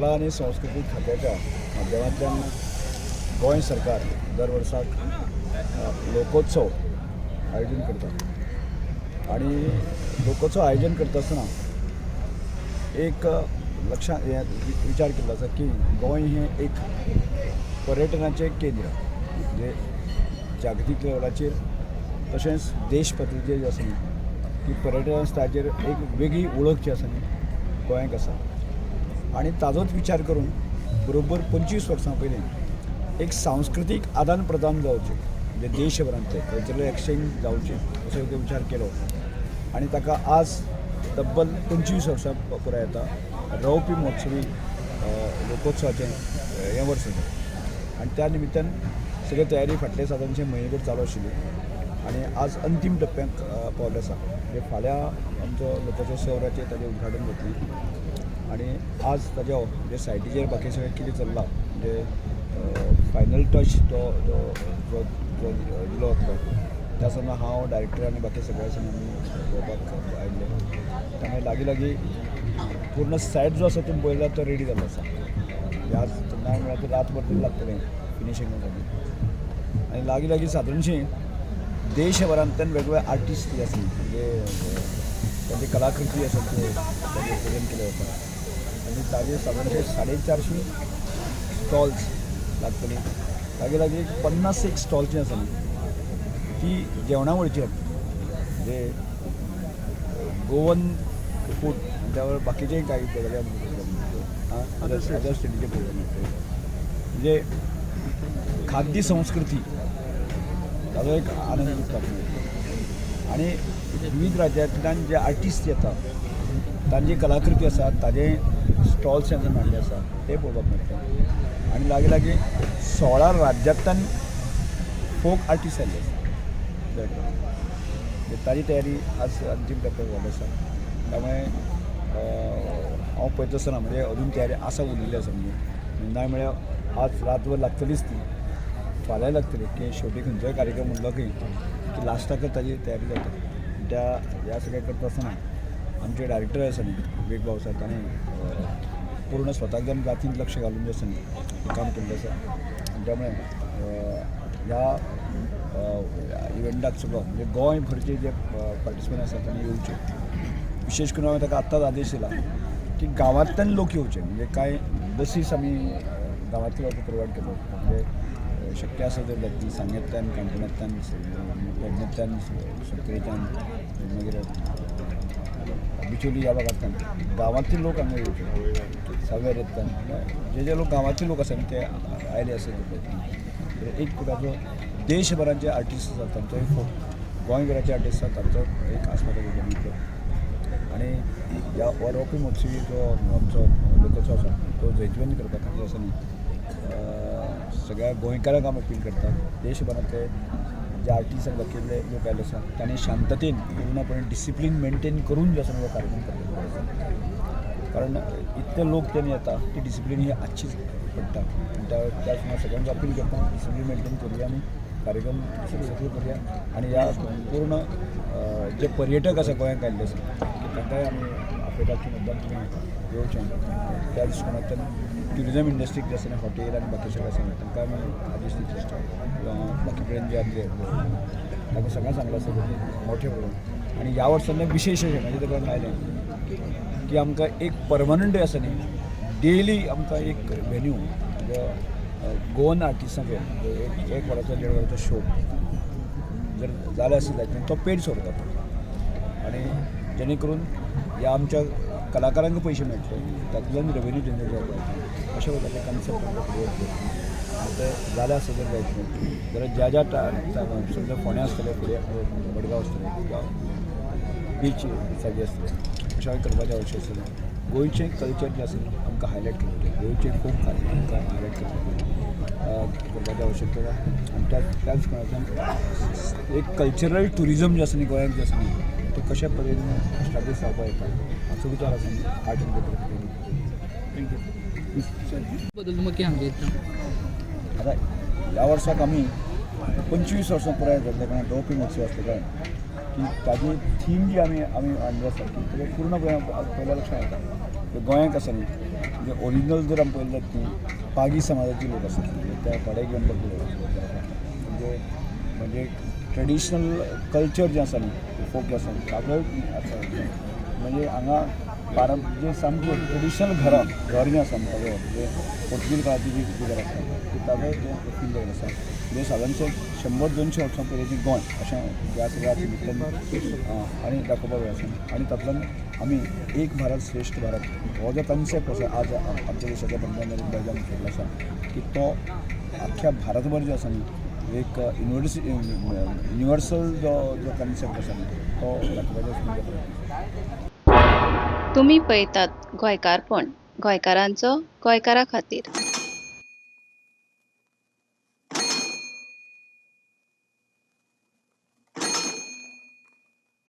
कला आनी संस्कृती खात्याच्या माध्यमांतल्यान गोंय सरकार दर वर्साक लोकोत्सव आयोजन करता आनी लोकोत्सव आयोजन करता आसतना एक लक्षांत हें विचार केल्लो आसा की गोंय हें एक पर्यटनाचें केंद्र, म्हणजे जागतीक लेवलाचेर तशेंच देश पातळीचेर जे आसा न्ही की पर्यटन स्थळाचेर एक वेगळी वळख जी आसा न्ही गोंयाक आसा. आनी ताजोच विचार करून बरोबर 25 वर्सां पयलीं एक सांस्कृतीक आदान प्रदान जावचें, म्हणजे देशभरांतलें कल्चरल एक्सचेंज जावचें असो एक विचार केलो आनी ताका आज तब्बल 25 वर्सां पुराय येता. रौप्य महोत्सवी लोकोत्सवाचें हें वर्स आसा आनी त्या निमित्तान सगळी तयारी फाटले सादारणशे म्हयनेभर चालू आशिल्ली आनी आज अंतीम टप्प्याक पावले आसा. म्हणजे फाल्यां आमचो लोकोत्सव 6 वरांचेर ताजें उद्घाटन जातलें आनी आज ताज्या म्हणजे सायटीचेर बाकी सगळें कितें चल्लां, म्हणजे फायनल टच तो जो जो जो दिलो वतलो त्या संग हांव डायरेक्टर आनी बाकी सगळे आसा आमी पळोवपाक आयिल्ले. त्यामुळे लागीं लागीं पूर्ण सायट जो आसा तुमी पळयला तो रेडी जाल्लो आसा. म्हणजे आज ना म्हळ्यार ते रातभर तरी लागतलें फिनिशींगा खातीर. आनी लागीं लागीं सादारणशी देशभरांतल्यान वेगवेगळे आर्टिस्ट जे आसा म्हणजे तांची कलाकृती आसा त्यो ताजें प्रेजेंट केले वता आनी ताजेर सादारणशे 450 स्टॉल्स लागतली. लागीं लागीं 50 एक स्टॉल जी आसा न्ही ती जेवणावळची आसतली, म्हणजे गोवन फूड त्यावर बाकीचेय काही गजाली आमी अदर स्टेटीचे पळोवपाक मेळटले. म्हणजे खाद्य संस्कृती ताजो एक आनंद घेवपाक मेळटा आनी विविध राज्यांतल्यान जे आर्टिस्ट येता तांची कलाकृती आसा ताजे स्टॉल्स हांगा मांडले आसा ते पळोवपाक मेळटा. आनी लागीं लागीं 16 राज्यांतल्यान फोक आर्टिस्ट आयिल्ले आसा. ताजी तयारी आज अंतीम टप्प्याक जाल्ली आसा. त्यामुळे हांव पळयता आसतना म्हणजे अजून तयारी आसा उरिल्ली आसा, म्हणजे ना म्हळ्यार आज रातभर लागतलीच ती, फाल्यांय लागतली की शेवटी खंयचोय कार्यक्रम म्हणलो की की लास्टाकच ताजी तयारी जाता. त्या ह्या सगळें करता आसतना आमचे डायरेक्टर आसा न्ही विवेक भाऊ आसा, ताणें पूर्ण स्वताक जावन जातीन लक्ष घालून जें आसा न्ही काम केल्लें आसा. आनी त्यामुळे ह्या इव्हेंटाक सगळो म्हणजे गोंयभरचे जे पार्टिसिपंट आसा तांणी येवचे. विशेश करून हांवें ताका आत्ताच आदेश दिला की गांवांतल्यान लोक येवचे, म्हणजे कांय बसीस आमी गांवांतले लोक प्रोवायड केलो, म्हणजे शक्य आसा जर जात ती सांग्यांतल्यान, काणकोणांतल्यान, पेडणेंतल्यान, सत्तरींतल्यान, मागीर बिचोली ह्या भागांतल्यान गांवांतले लोक हांगा येवचे, सावयवेरेंतल्यान जे जे लोक गांवांतले लोक आसा ते आयले आसा तर एक प्रकारचो देशभरांचे आर्टिस्ट आसात तांचो एक फोक गोंयभराचे आर्टिस्ट आसात तांचो एक आसपाव तातूंत. आनी ह्या रौप्य महोत्सवी जो आमचो लोकोत्सव आसा तो जैतिवंत करपा खातीर आसा न्ही सगळ्या गोंयकारांक आमी अपील करता, देशभरांतले जे आर्टिस्ट आनी बाकीले लोक आयिल्ले आसा तांणी शांततेन पूर्णपणे डिसिप्लीन मेंटेन करून जे आसा हो कार्यक्रम करपाक आसा. कारण इतले लोक तेन्ना येता ती डिसिप्लीन ही आसचीच पडटा. आनी त्या त्या सुमार सगळ्यांक अपील करता डिसिप्लीन मेंटेन करुया आमी कार्यक्रम सक्सेसफूल करुया. आनी ह्या पूर्ण जे पर्यटक आसा गोंयांत आयिल्ले आसा तांकांय आमी आपयतात की मुद्दाम तुमी येवचें. त्या दृश्टिकोनांतल्यान ट्युरिजम इंडस्ट्रीक जे आसा हॉटेल आनी बाकी सगळें आसा तांकां आमी आदेश दितले किंवा बाकी कडेन जे आमचे तांकां सगळ्यांक सांगलां आसा मोठे करून. आनी ह्या वर्सांतलें विशेश अशें म्हणजे ताका आयलें की आमकां एक परमनंट आसा न्ही डेली आमकां एक व्हेन्यू म्हणजे गोवन आर्टिस्टांचे एक वराचो 1.5 वराचो शो जर जालें आसत जायत तो पेड शो करता आनी जेणे करून ह्या आमच्या कलाकारांक पयशे मेळटले, तातूंतल्यान रेवेन्यू जनरेट जावपाक अशें प्रकारचे कन्सेप्ट आमकां फुडें वतले. आतां जालें आसत जर जायत जाल्यार ज्या ज्या समजा फोंड्या आसतलें, फुडें मडगांव आसतलें किंवा बीच सायडी आसतलें अशें हांवें करपाचें आवश्यक आसतलें. गोंयचें कल्चर जें आसा आमकां हायलायट करपाचें, गोंयचें खूब आमकां हायलायट करपाचें आवश्यकता आसा. आनी त्याच दृश्टिकोनांतल्यान एक कल्चरल ट्युरिजम जें आसा न्ही गोंयांत जें आसा न्ही तें कशा पद्दतीन एस्टाब्लीश जावपाक येता हाचो विचार आसा न्ही art and culture. Thank you. बद्दल तुमकां कितें सांगचें दिसता? आतां ह्या वर्साक आमी 25 वर्सां पुराय जातले कारण रौप्य महोत्सव आसले कारण की ताजी थीम जी आमी आमी हाडली आसा ती पूर्णपणे पयल्या लक्षांत येता. गोंयांक आसा न्ही, म्हणजे ओरिजिनल जर आमी पळयलें जाल्यार न्ही, पागी समाजाचे लोक आसात, म्हणजे त्या थोडे घेवन लोक आसात. म्हणजे म्हणजे ट्रेडिशनल कल्चर जें आसा न्ही, फोक जें आसा सगळें आसा. म्हणजे हांगा जे सामकें ट्रेडिशनल घरां, घर जें आसा न्ही, म्हणजे पोर्तुगीज काळाची जी घरां आसा ती ताजो जें फील जाल्लें आसा. म्हणजे सादारणशें 100-200 वर्सां पयलींचें गोंय अशें ह्या सगळ्या निमित्तान आनी दाखोवपाक जाय आसा. आनी तातूंतल्यान आमी एक भारत श्रेश्ठ भारत हो जो कन्सेप्ट आसा आज आमच्या देशाच्या पंतप्रधान नरेंद्र मोदीन केल्लो आसा की तो आख्ख्या भारतभर जो आसा न्ही, एक युनिवर्सल जो जो कन्सेप्ट आसा न्ही, तो दाखोवपाचो म्हणजे प्रयत्न. तुमी पळयतात गोंयकारपण, गोंयकारांचो गोंयकारा खातीर.